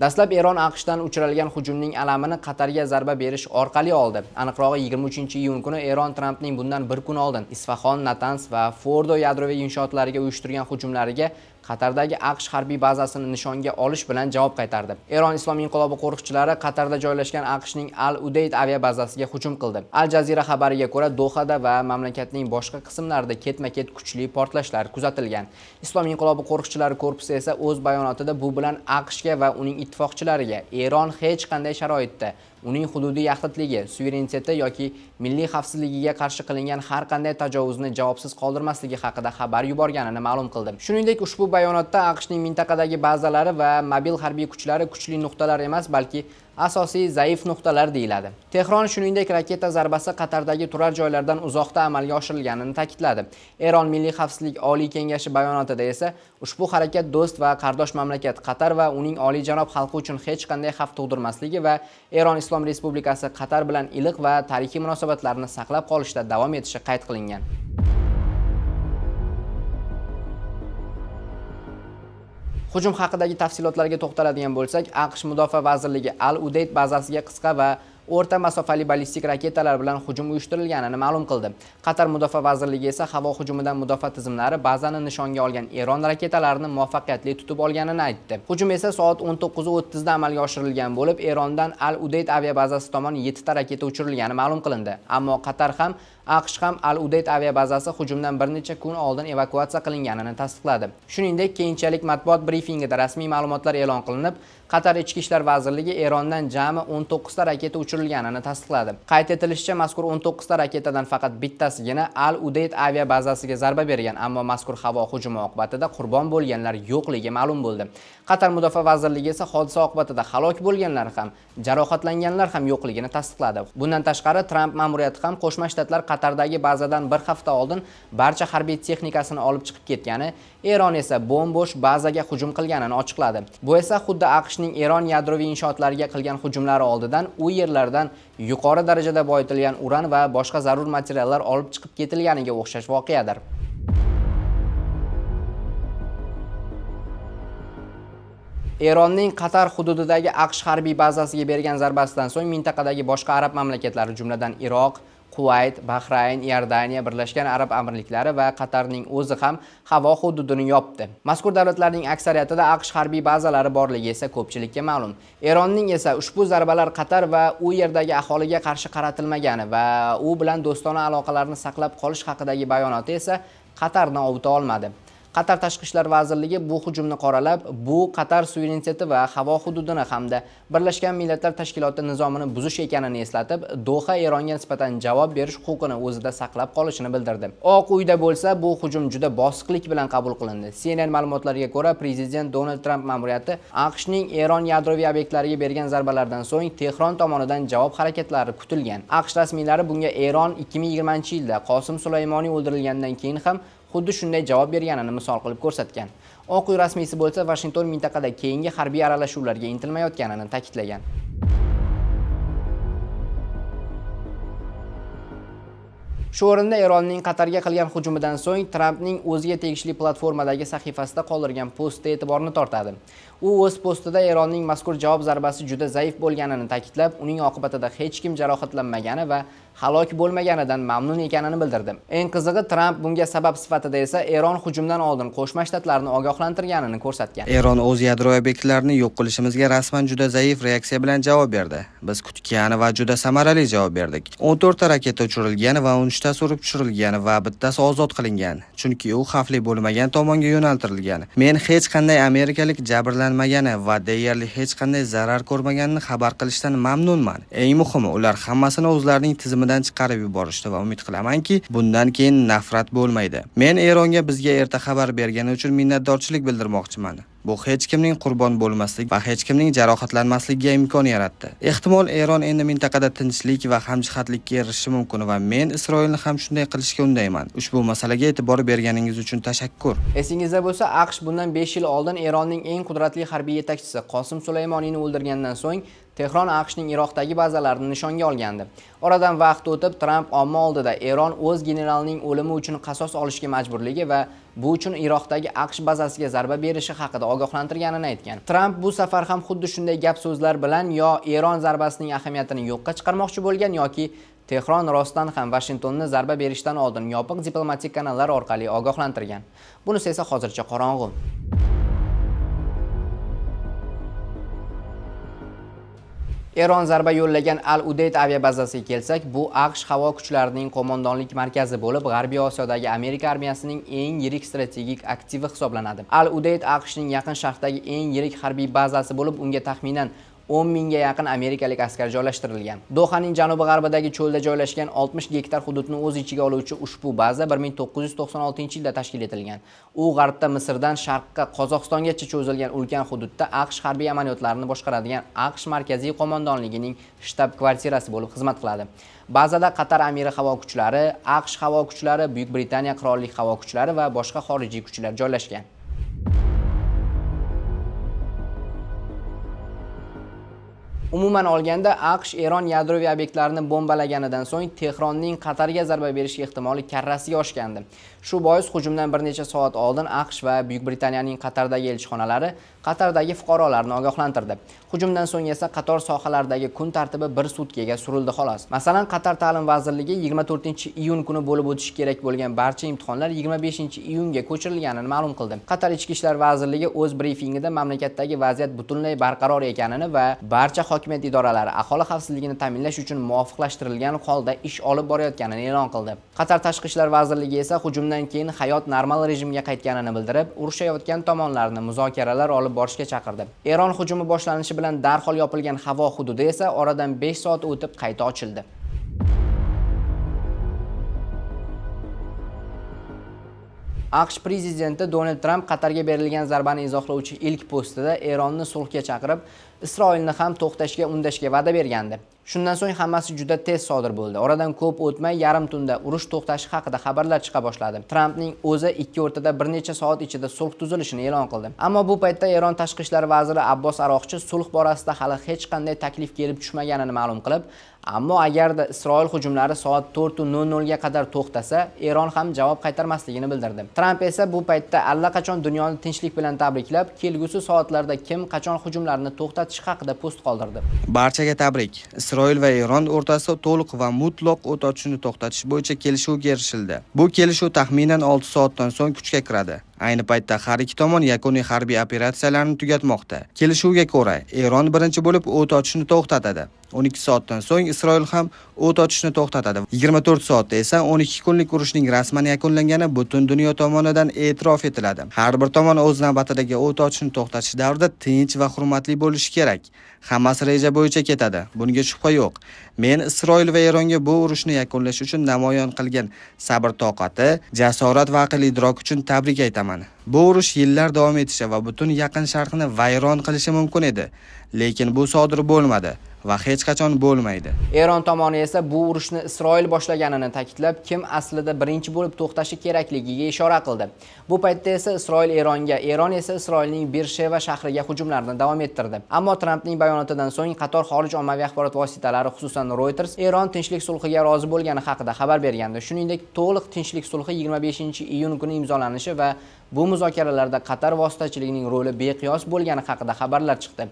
Dastlab Eron AQShdan uchirilgan hujumning alamini Qatarga zarba berish orqali oldi. Aniqrog'i, 23-iyun kuni Eron Trampning bundan bir kun oldin Isfahon, Natanz va Fordo yadroviy inshootlariga uyushtirgan hujumlariga Qatardagi AQSh harbiy bazasini nishonga olish bilan javob qaytardi. Eron Islom inqilobi qo'riqchilari Qatarda joylashgan AQShning Al-Udeid aviabazasiga hujum qildi. Al Jazeera xabariga ko'ra, Dohada va mamlakatning boshqa qismlarida ketma-ket kuchli portlashlar kuzatilgan. Islom inqilobi qo'riqchilari korpusi esa o'z bayonotida bu bilan AQShga va uning ittifoqchilariga Eron hech qanday sharoitda uning hududiy yaxlitligi, suvereniteti yoki milliy xavfsizligiga qarshi qilingan har qanday tajovuzni javobsiz qoldirmasligi haqida xabar yuborganini ma'lum qildi. Shuningdek, ushbu bayonotda AQShning mintaqadagi bazalari va mobil harbiy kuchlari kuchli nuqtalar emas, balki asosiy zaif nuqtalar deyiladi. Tehron shuningdek raketa zarbasi Qatardagi turar joylardan uzoqda amalga oshirilganini ta'kidladi. Eron Milliy xavfsizlik oliy kengashi bayonotida esa ushbu harakat do'st va qardosh mamlakat Qatar va uning oliyjanob xalqi uchun hech qanday xavf tug'dirmasligi va Eron Islom Respublikasi Qatar bilan iliq va tarixiy munosabatlarni saqlab qolishda davom etishi qayd qilingan. Hujum haqidagi tafsilotlarga to'xtaladigan bo'lsak, AQSh Mudofaa vazirligi Al-Udeid bazasiga qisqa va o'rta masofali ballistik raketalar bilan hujum uyushtirilganini ma'lum qildi. Qatar Mudofaa vazirligi esa havo hujumidan mudofaa tizimlari bazani nishonga olgan Eron raketalarini muvaffaqiyatli tutib olganini aytdi. Hujum esa soat 19:30 da amalga oshirilgan bo'lib, Erondan Al-Udeid aviabazasi tomon 7 ta raketa uchirilgani ma'lum qilindi. Ammo Qatar ham, AQSh ham Al-Udeid aviabazasi hujumdan bir necha kun oldin evakuatsiya qilinganini tasdiqladi. Shuningdek, keyinchalik matbuot brifingida rasmiy ma'lumotlar e'lon qilinib, Qatar Ichki ishlar vazirligi Erondan jami 19 ta raketa uchirilganini tasdiqladi. Qayd etilishicha, mazkur 19 ta raketadan faqat bittasigina Al-Udeid aviabazasiga zarba bergan, ammo mazkur havo hujumi oqibatida qurbon bo'lganlar yo'qligi ma'lum bo'ldi. Qatar Mudofaa vazirligi esa hodisa oqibatida halok bo'lganlar ham, jarohatlanganlar ham yo'qligini tasdiqladi. Bundan tashqari, Tramp ma'muriyati ham Qo'shma Shtatlar Qatardagi bazadan bir hafta oldin barcha harbiy texnikasini olib chiqib ketgani, Eron esa bo'm-bo'sh bazaga hujum qilganini ochiqladi. Bu esa xuddi AQShning Eron yadroviy inshootlariga qilgan hujumlari oldidan u yerlardan yuqori darajada boyitilgan uran va boshqa zarur materiallar olib chiqib ketilganiga o'xshash voqeadir. Eronning Qatar hududidagi AQSh harbiy bazasiga bergan zarbasidan so'ng mintaqadagi boshqa arab mamlakatlari, jumladan Iroq, Quvayt, Bahrayn, Iordaniya, Birlashgan Arab Amirliklari va Qatarning o'zi ham havo hududini yopdi. Mazkur davlatlarning aksariyatida AQSh harbiy bazalari borligi esa ko'pchilikka ma'lum. Eronning esa ushbu zarbalar Qatar va u yerdagi aholiga qarshi qaratilmagani va u bilan do'stona aloqalarni saqlab qolish haqidagi bayonoti esa Qatarni ovuta olmadi. Qatar Tashqi ishlar vazirligi bu hujumni qoralab, bu Qatar suvereniteti va havo hududini hamda Birlashgan Millatlar Tashkiloti nizomini buzish ekanini eslatib, Doha Eronga nisbatan javob berish huquqini o'zida saqlab qolishini bildirdi. Oq uyda bo'lsa, bu hujum juda bosiqlik bilan qabul qilindi. CNN ma'lumotlariga ko'ra, prezident Donald Tramp ma'muriyati AQShning Eron yadroviy obyektlariga bergan zarbalaridan so'ng Tehron tomonidan javob harakatlari kutilgan. AQSh rasmiylari bunga Eron 2020-yilda Qosim Sulaymoniy o'ldirilgandan keyin ham xuddi shunday javob berganini misol qilib ko'rsatgan. Oq uy rasmiysi bo'lsa, Vashington mintaqada keyingi harbiy aralashuvlarga intilmayotganini ta'kidlagan. Shu o'rinda Eronning Qatarga qilgan hujumidan so'ng Trampning o'ziga tegishli platformadagi sahifasida qoldirgan posti e'tiborni tortadi. U o'z postida Eronning mazkur javob zarbasi juda zaif bo'lganini ta'kidlab, uning oqibatida hech kim jarohatlanmagani va halok bo'lmaganidan mamnun ekanini bildirdi. Eng qizig'i, Tramp bunga sabab sifatida esa Eron hujumdan oldin Qo'shma Shtatlarni ogohlantirganini ko'rsatgan. Eron o'z yadro obyektlarini yo'q qilishimizga rasman juda zaif reaksiya bilan javob berdi. Biz kutgan va juda samarali javob berdik. 14 ta raketa uchirilgan va 13 tasi urib tushirilgan va bittasi ozod qilingan, chunki u xavfli bo'lmagan tomonga yo'naltirilgan. Men hech qanday amerikalik jabrlanmagani va deyarli hech qanday zarar ko'rmaganini xabar qilishdan mamnunman. Eng muhimi, ular hammasini o'zlarining tizimidan chiqarib yuborishdi va umid qilamanki, bundan keyin nafrat bo'lmaydi. Men Eronga bizga erta xabar bergani uchun minnatdorchilik bildirmoqchiman. Bu hech kimning qurbon bo'lmasligi va hech kimning jarohatlanmasligiga imkon yaratdi. Ehtimol, Eron endi mintaqada tinchlik va hamjihatlikka erishishi mumkin va men Isroilni ham shunday qilishga undayman. Ushbu masalaga e'tibor berganingiz uchun tashakkur. Esingizda bo'lsa, AQSh bundan 5 yil oldin Eronning eng qudratli harbiy yetakchisi Qosim Sulaymoniyni o'ldirgandan so'ng Tehron AQShning Iroqdagi bazalarini nishonga olgandi. Oradan vaqt o'tib, Tramp omma oldida Eron o'z generalining o'limi uchun qasos olishga majburligi va bu uchun Iroqdagi AQSh bazasiga zarba berishi haqida ogohlantirganini aytgan. Tramp bu safar ham xuddi shunday gap so'zlar bilan yo Eron zarbasining ahamiyatini yo'qqa chiqarmoqchi bo'lgan yoki Tehron rostdan ham Vashingtonni zarba berishdan oldin yopiq diplomatik kanallar orqali ogohlantirgan. Bunisi esa hozircha qorong'u. Eron zarba yo'llagan Al-Udeid aviabazasiga kelsak, bu AQSh havo kuchlarining qo'mondonlik markazi bo'lib, G'arbiy Osiyodagi Amerika armiyasining eng yirik strategik aktivi hisoblanadi. Al-Udeid AQShning Yaqin Sharqdagi eng yirik harbiy bazasi bo'lib, unga taxminan 10 mingga yaqin amerikalik askar joylashtirilgan. Dohaning janubi-g'arbidagi cho'lda joylashgan 60 gektar hududni o'z ichiga oluvchi ushbu baza 1996-yilda tashkil etilgan. U g'arbda Misrdan sharqqa Qozog'istongacha cho'zilgan ulkan hududda AQSh harbiy amaliyotlarini boshqaradigan AQSh markaziy qo'mondonligining shtab kvartirasi bo'lib xizmat qiladi. Bazada Qatar amiri havo kuchlari, AQSh havo kuchlari, Buyuk Britaniya qirollik havo kuchlari va boshqa xorijiy kuchlar joylashgan. Umuman olganda, AQSh Eron yadroviy obyektlarini bombalaganidan so'ng Tehronning Qatarga zarba berish ehtimoli karrasiga oshgandi. Shu bois hujumdan bir necha soat oldin AQSh va Buyuk Britaniyaning Qatardagi elchixonalari Qatardagi fuqarolarni ogohlantirdi. Hujumdan so'ng esa qator sohalardagi kun tartibi bir sutkaga surildi xolos. Masalan, Qatar ta'lim vazirligi 24-iyun kuni bo'lib o'tishi kerak bo'lgan barcha imtihonlar 25-iyunga ko'chirilganini ma'lum qildi. Qatar Ichki ishlar vazirligi o'z brifingida mamlakatdagi vaziyat butunlay barqaror ekanini va barcha hokimiyat idoralari aholi xavfsizligini ta'minlash uchun muvofiqlashtirilgan holda ish olib borayotganini e'lon qildi. Qatar Tashqi ishlar vazirligi esa hujumdan keyin hayot normal rejimga qaytganini bildirib, urushayotgan tomonlarni muzokaralar olib borishga chaqirdi. Eron hujumi boshlanishi bilan darhol yopilgan havo hududi esa oradan 5 soat o'tib qayta ochildi. AQSh prezidenti Donald Tramp Qatarga berilgan zarbani izohlovchi ilk postida Eronni sulhga chaqirib, Isroilni ham to'xtashga undashga va'da bergandi. Shundan so'ng hammasi juda tez sodir bo'ldi. Oradan ko'p o'tmay yarim tunda urush to'xtashi haqida xabarlar chiqa boshladi. Trampning o'zi ikki o'rtada bir necha soat ichida sulh tuzilishini e'lon qildi. Ammo bu paytda Eron tashqi ishlar vaziri Abbos Aroqchi sulh borasida hali hech qanday taklif kelib tushmaganini ma'lum qilib, ammo agarda Isroil hujumlari soat 4:00 ga qadar to'xtasa, Eron ham javob qaytarmasligini bildirdi. Tramp esa bu paytda allaqachon dunyoni tinchlik bilan tabriklab, kelgusi soatlarda kim qachon hujumlarni to'xtatishi haqida post qoldirdi. Barchaga tabrik. Isroil va Eron o'rtasida to'liq va mutlaq o't ochishni to'xtatish bo'yicha kelishuvga erishildi. Bu kelishuv taxminan 6 soatdan so'ng kuchga kiradi. Ayni paytda har ikki tomon yakuniy harbiy operatsiyalarni tugatmoqda. Kelishuvga ko'ra, Eron birinchi bo'lib o't ochishni to'xtatadi. 12 soatdan so'ng Isroil ham o't ochishni to'xtatadi. 24 soatda esa 12 kunlik urushning rasman yakunlangani butun dunyo tomonidan e'tirof etiladi. Har bir tomon o'z navbatidagi o't ochishni to'xtatish davrida tinch va hurmatli bo'lishi kerak. Hammasi reja bo'yicha ketadi. Bunga shubha yo'q. Men Isroil va Eronga bu urushni yakunlash uchun namoyon qilgan sabr-toqati, jasorat va aql idrok uchun tabrik aytaman. Bu urush yillar davom etishi va butun Yaqin Sharqni vayron qilishi mumkin edi. Lekin bu sodir bo'lmadi va hech qachon bo'lmaydi. Eron tomoni esa bu urushni Isroil boshlaganini ta'kidlab, kim aslida birinchi bo'lib to'xtashi kerakligiga ishora qildi. Bu paytda esa Isroil Eronga, Eron esa Isroilning Birsheva shahriga hujumlarni davom ettirdi. Ammo Trampning bayonotidan so'ng qator xorij ommaviy axborot vositalari, xususan Reuters, Eron tinchlik sulhiga rozi bo'lgani haqida xabar bergandi. Shuningdek, to'liq tinchlik sulhi 25-iyun kuni imzolanishi va bu muzokaralarda Qatar vositachiligining roli beqiyos bo'lgani haqida xabarlar chiqdi.